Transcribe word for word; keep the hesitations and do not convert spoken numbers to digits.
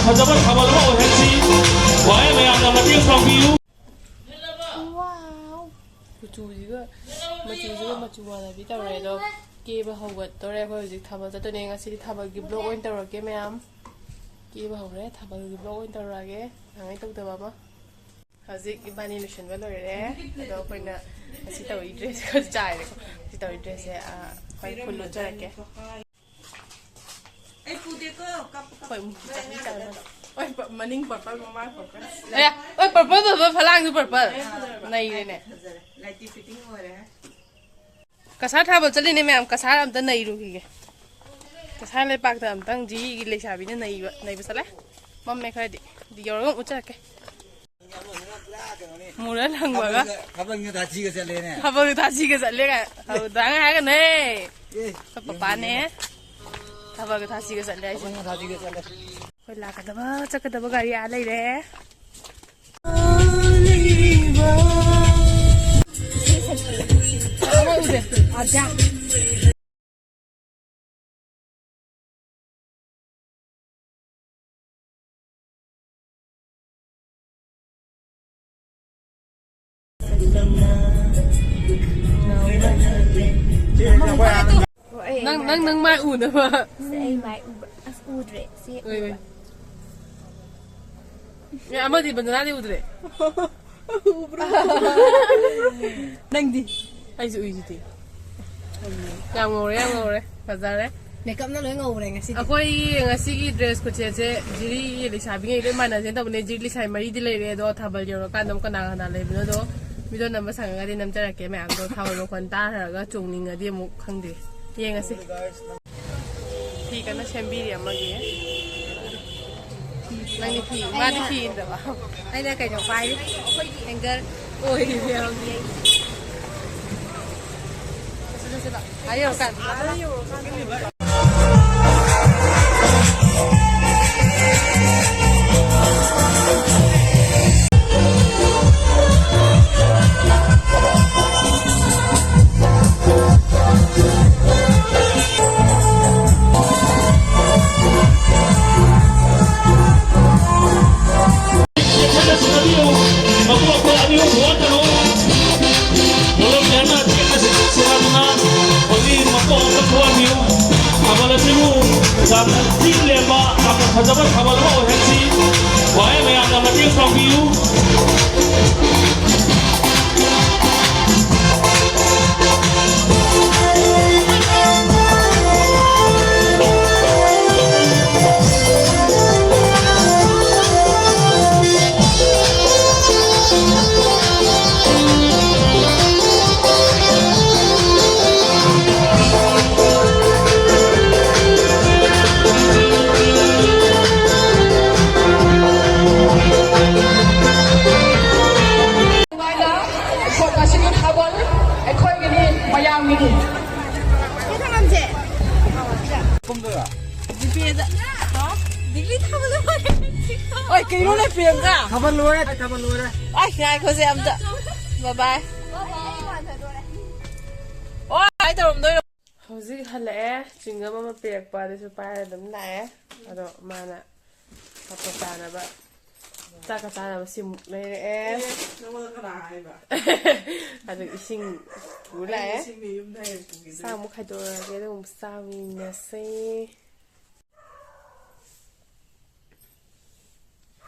ꯐꯖꯕ ꯊꯥꯕꯜ ꯑꯃ ꯑꯣꯏꯍꯟꯁꯤ꯫ ꯋꯥꯍꯩ ꯃꯌꯥꯝꯅ ꯃꯇꯦꯡ ꯄꯥꯡꯕꯤꯌꯨ꯫ ꯀꯨꯆꯨꯁꯤꯒ ꯃꯆꯨꯁꯤꯒ ꯃꯆꯨ ꯃꯥꯟꯅꯕꯤ ꯇꯧꯔꯦ꯫ ꯑꯗꯣ ꯀꯦꯕ ꯍꯧꯒꯠꯇꯣꯔꯦ꯫ ꯑꯩꯈꯣꯏ ꯍꯧꯖꯤꯛ ꯊꯥꯕꯜ ꯆꯠꯇꯣꯏꯅꯦ꯫ ꯉꯁꯤꯗꯤ ꯊꯥꯕꯜꯒꯤ ꯕ꯭ꯂꯣꯛ ꯑꯣꯏꯅ ꯇꯧꯔꯛꯀꯦ ꯃꯌꯥꯝ꯫ ꯀꯦꯕ ꯍꯧꯔꯦ꯫ ꯊꯥꯕꯜꯒꯤ ꯕ꯭ꯂꯣꯛ ꯑꯣꯏꯅ ꯇꯧꯔꯛꯑꯒꯦ꯫ ꯅꯍꯥꯟꯉꯩ ꯇꯧꯗꯕ ꯑꯃ꯫ ꯍꯧꯖꯤꯛ ꯏꯕꯥꯅꯤ ꯂꯣꯏꯁꯤꯟꯕ ꯂꯣꯏꯔꯦ꯫ ꯑꯗꯣ ꯑꯩꯈꯣꯏꯅ ꯉꯁꯤ ꯇꯧꯔꯤ ꯗ꯭ꯔꯦꯁꯁꯦ ꯈꯔ ꯆꯥꯏꯔꯦꯀꯣ꯫ ꯉꯁꯤ ꯇꯧꯔꯤ ꯗ꯭ꯔꯦꯁꯁꯦ, ꯑ, ꯑꯩꯈꯣꯏ ꯐꯨꯜ ꯂꯣꯟꯖꯔꯛꯀꯦ꯫ ꯑꯩ ꯄꯨꯗꯦꯀꯣ, ꯀꯞꯄ ꯍꯣꯏ, ꯀꯞꯄ꯫ ꯃꯨꯛ ꯆꯠꯂꯤ ꯀꯥꯏꯅ꯫ ꯍꯣꯏ, ꯄ-, ꯃꯅꯤꯡ purple, ꯃꯃꯥꯡ purple꯫ ꯑꯦ, ꯍꯣꯏ, purple, purple, ꯐꯂꯥꯡꯁꯨ purple꯫ ꯐꯖꯔꯦ꯫ ꯅꯩꯔꯦꯅꯦ꯫ ꯐꯖꯔꯦ꯫ Light fitting ꯑꯣꯏꯔꯦ꯫ ꯀꯁꯥꯔ ꯊꯥꯕ ꯆꯠꯂꯤꯅꯦ ꯃꯌꯥꯝ, ꯀꯁꯥꯔ ꯑꯝꯇ ꯅꯩꯔꯨꯈꯤꯒꯦ꯫ ꯀꯁꯥꯔ ꯂꯩꯄꯥꯛꯇ ꯑꯝꯇꯪ ꯖꯤꯔꯤꯒꯤ ꯂꯩꯁꯥꯕꯤꯅ ꯅꯩꯕ, ꯅꯩꯕ ꯆꯠꯂꯦ꯫ ꯃꯝꯃꯦ ꯈꯔꯗꯤ꯫ ꯗꯤ ꯌꯧꯔꯒ ꯑꯃꯨꯛ ꯎꯠꯆꯔꯛꯀꯦ꯫ ꯃꯨꯔ ꯂꯪꯕꯒ꯫ ꯊꯥꯕꯜꯒ, ꯊꯥꯕꯜꯒ ꯊꯥꯁꯤꯒ ꯆꯠꯂꯦꯅꯦ꯫ ꯊꯥꯕꯜꯒ ꯊꯥꯁꯤꯒ ꯆꯠꯂꯦ ꯀꯥꯏ꯫ ꯑꯗꯨꯗꯥꯏ ꯍꯥꯏꯒꯅꯦ꯫ ꯑꯦ, ꯑꯩꯈꯣꯏ ꯄꯄꯥꯅꯦ꯫ ꯊꯥꯕꯜꯒ ꯊꯥꯁꯤꯒ ꯆꯠꯂꯦ ꯍꯥꯏꯁꯦ꯫ ꯊꯥꯕꯜꯒ ꯊꯥꯁꯤꯒ ꯆꯠꯂꯦ꯫ ꯑꯩꯈꯣꯏ ꯂꯥꯛꯀꯗꯕ ꯆꯠꯀꯗꯕ ꯒꯥꯔꯤ ꯑꯥ ꯂꯩꯔꯦ꯫ ꯅꯪ, ꯅꯪ, ꯅꯪ ꯃꯥꯏ ꯎꯅꯕ꯫ ꯑꯁ, ꯑꯩ ꯃꯥꯏ ꯎꯕ-, ꯑꯁ, ꯎꯗ꯭ꯔꯦ꯫ ꯁꯤ ꯎꯏ, ꯎꯏ꯫ ꯎꯕ꯫ ꯑꯦ, ꯑꯃꯗꯤ ꯕꯟꯗꯅꯥꯗꯤ ꯎꯗ꯭ꯔꯦ꯫ ꯎꯕ꯭ꯔꯣ? ꯅꯪꯗꯤ? ꯑꯩꯁꯨ ꯎꯏꯁꯤꯗꯤ꯫ ꯌꯥꯝ ꯉꯧꯔꯦ, ꯌꯥꯝ ꯉꯧꯔꯦ꯫ ꯐꯖꯔꯦ꯫ Makeupꯅ ꯂꯣꯏ ꯉꯧꯔꯦ ꯉꯁꯤꯗꯤ꯫ ꯑꯩꯈꯣꯏꯒꯤ ꯉꯁꯤꯒꯤ dress ꯈꯨꯠꯁꯦꯠꯁꯦ ꯖꯤꯔꯤ ꯂꯩꯁꯥꯕꯤꯉꯩ ꯂꯣꯏ ꯃꯥꯟꯅꯁꯦꯅ ꯇꯧꯕꯅꯦ꯫ ꯖꯤꯔꯤ ꯂꯩꯁꯥꯕꯤ ꯃꯔꯤꯗꯤ ꯂꯩꯔꯦ, ꯑꯗꯣ ꯊꯥꯕꯜ ꯌꯧꯔꯀꯥꯟꯗ ꯑꯃꯨꯛ ꯀꯅꯥ ꯀꯅꯥ ꯂꯩꯕꯅꯣ, ꯑꯗꯣ video ꯅꯝꯕ ꯁꯪꯉꯒꯗꯤ ꯅꯝꯖꯔꯛꯀꯦ ꯃꯌꯥꯝꯗꯣ꯫ ꯊꯥꯕꯜ ꯃꯈꯣꯟ ꯇꯥꯔꯒ ꯆꯣꯡꯅꯤꯡꯉꯗꯤ ꯑꯃꯨꯛ ꯈꯪꯗꯦ, ꯌꯦꯡꯉꯁꯤ꯫ ꯐꯤ ꯀꯟꯅ ꯁꯦꯝꯕꯤꯔꯤ ꯑꯃꯒꯤ꯫ ꯅꯪꯗꯤ ꯐꯤ, ꯃꯥꯗꯤ ꯐꯤ ꯏꯟꯗ꯭ꯔꯕ? ꯑꯩꯅ ꯀꯩꯅꯣ ꯄꯥꯏꯔꯤ, hanger ꯑꯣꯏꯔꯤꯕ ꯌꯥꯎꯔꯤ꯫ ꯆꯠꯁꯤ, ꯆꯠꯁꯤ, ꯂꯥꯛꯑꯣ꯫ ꯑꯥ ꯌꯧꯔꯀꯥꯟ꯫ ꯐꯖꯕ ꯊꯥꯕꯜ ꯑꯃ ꯑꯣꯏꯍꯟꯁꯤ꯫ ꯈ꯭ꯋꯥꯏ ꯃꯌꯥꯝꯅ ꯃꯇꯦꯡ ꯄꯥꯡꯕꯤꯌꯨ꯫ ꯑꯗꯨꯃꯥꯏꯅ ꯉꯁꯤꯒꯤ ꯊꯥꯕꯜ ꯑꯩꯈꯣꯏꯒꯤꯅꯤ, ꯃꯌꯥꯝꯒꯤꯅꯤ꯫ ꯄꯨꯝꯗꯣꯏꯔꯣ? ꯗꯤꯄꯦꯗ꯫ ꯗꯤꯒ꯭ꯔꯤ ꯊꯥꯕ ꯂꯣꯏꯔꯦ꯫ ꯑꯣꯏ, ꯀꯩꯅꯣꯅꯦ, ꯄ꯭ꯔꯤꯌꯥꯡꯀꯥ? ꯊꯥꯕꯜ ꯂꯣꯏꯔꯦ, ꯊꯥꯕꯜ ꯂꯣꯏꯔꯦ꯫ ꯑꯥꯏ, ꯉꯥꯏꯈꯣꯁꯦ ꯑꯝꯇ꯫ ꯕꯥꯏ ꯕꯥꯏ꯫ ꯑꯣ, ꯀꯃꯥꯏ ꯇꯧꯔꯝꯗꯣꯏꯅꯣ? ꯍꯧꯖꯤꯛ ꯍꯜꯂꯛꯑꯦ, ꯆ꯭ꯋꯤꯡꯒꯝ ꯑꯃ ꯄꯤꯔꯛꯄ, ꯑꯗꯨꯁꯨ ꯄꯥꯏꯔ ꯑꯗꯨꯝ ꯂꯥꯛꯑꯦ꯫ ꯑꯗꯣ ꯃꯥꯅ ꯑꯆꯥꯄꯣꯠ ꯆꯥꯅꯕ, ꯆꯥꯛꯀ ꯆꯥꯅꯕ ꯁꯤꯃꯨꯛ ꯂꯩꯔꯛꯑꯦ꯫ ꯑꯦ, ꯅꯉꯣꯟꯗ ꯀꯅꯥ ꯍꯥꯏꯕ? ꯑꯗꯨ ꯏꯁꯤꯡ ꯄꯨ ꯑꯩ ꯂꯥꯛꯑꯦ꯫ ꯏꯁꯤꯡꯗꯤ ꯌꯨꯝꯗ ꯍꯦꯛ ꯄꯨꯈꯤꯗ꯭ꯔꯦ꯫ ꯆꯥꯃꯨꯛ ꯈꯥꯏꯗꯣꯛꯑꯒꯦ, ꯑꯗꯨꯒ ꯑꯃꯨꯛ ꯆꯥꯃꯤꯟꯅꯁꯦ꯫